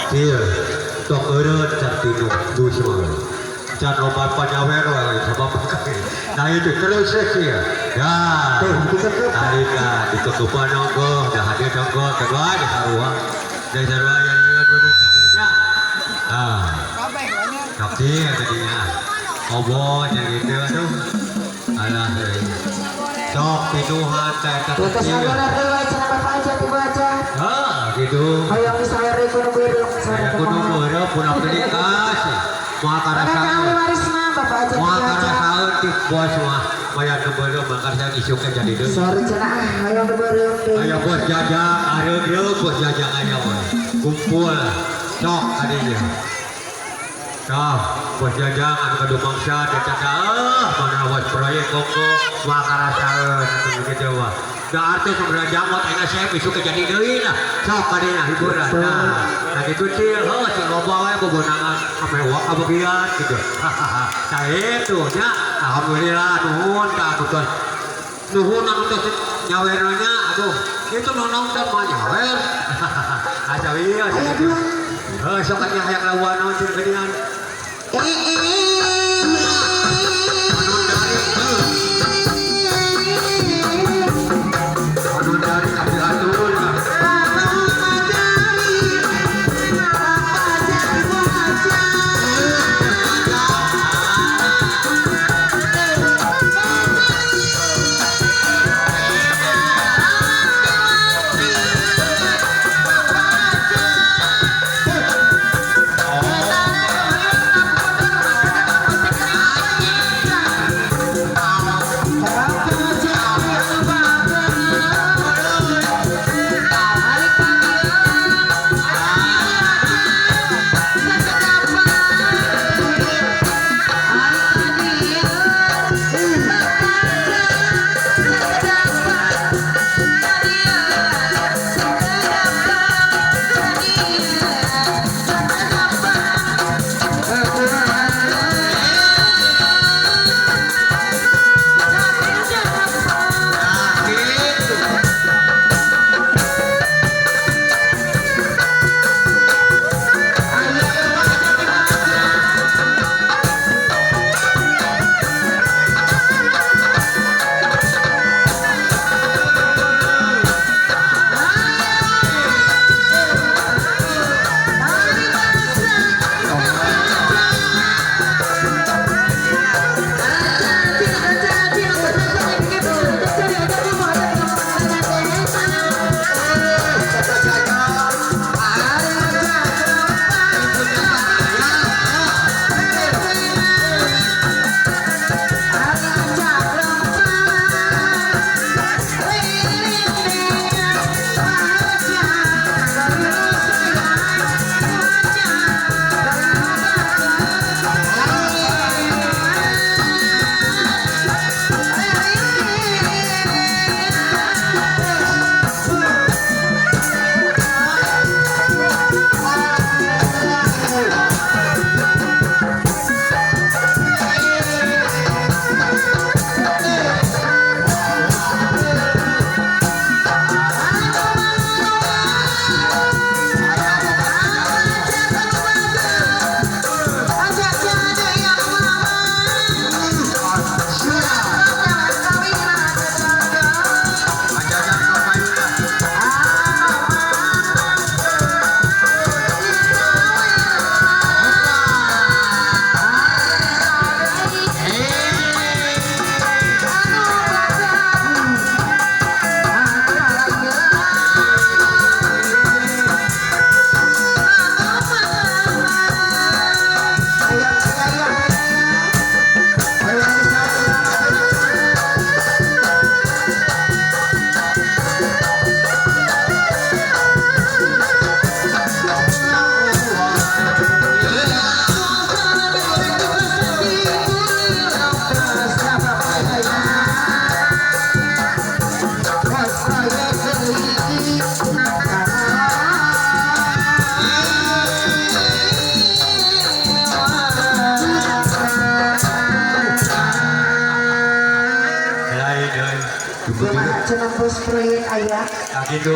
Kieu tong eureun can tinu dus mah. Can loba panyawer wae sabab. Nah itu terus kieu. Ya. Tarika dikekepan ongkoh, dah hadir ongkoh, kedua di sarua. Dan sarua yang dengan. Ah. Tapi tadinya obon yang gitu aduh. Alah sok pinuhan teh Putus sabar deui wae cenah Bapak aja tiba aja. Hah, gitu. Hayang disawer kudu beureum. Aya kudu beureum pun aplikasi. Moal karasaeun. Bapak aja moal karasaeun ti bos mah. Mayar nu beureum mangkar isuk teh jadi deui. Sore cenah hayang nu beureum deui. Aya bos jajang, areug-reug bos jajang aya mah. Kumpul sok adinya. Tah, bos jajang anu kadu mangsa teh ah mana bos proyek koko moal karasaeun atuh kitu mah. Da artis sabaraha jamot ayeuna saya isuk jadi deui lah. Sok kadinya hiburan. Nah, gitu cil, heuh sing loba wae bobonangan mewah kabagian gitu. Nah itu nya alhamdulillah nuhun ka anu tos. Nuhun anu tos nyawerna nya aduh itu nu nonton mah nyawer. Asa ieu. Heuh sok nya hayang lawan naon cil geuningan. Cenah bos proyek aya. Gitu.